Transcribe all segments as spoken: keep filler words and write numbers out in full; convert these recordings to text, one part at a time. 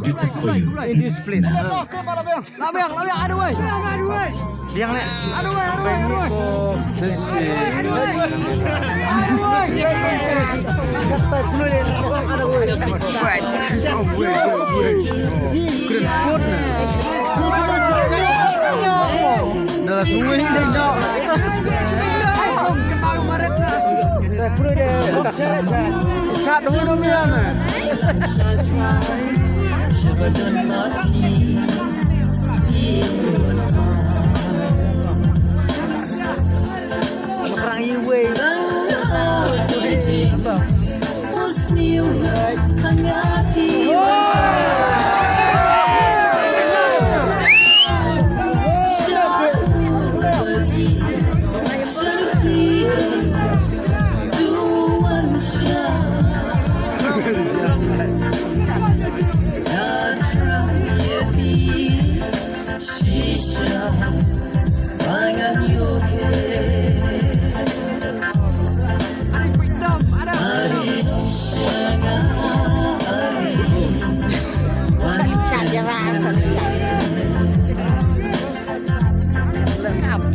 This is for you. Indiscipline. Lah biang, lah biang, ada wei. Biang leh. Ada wei, ada wei, ada wei. Ada wei. Ada wei. Dah lah semua ni dah. Chat dulu dulu ya.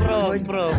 Pro, pro.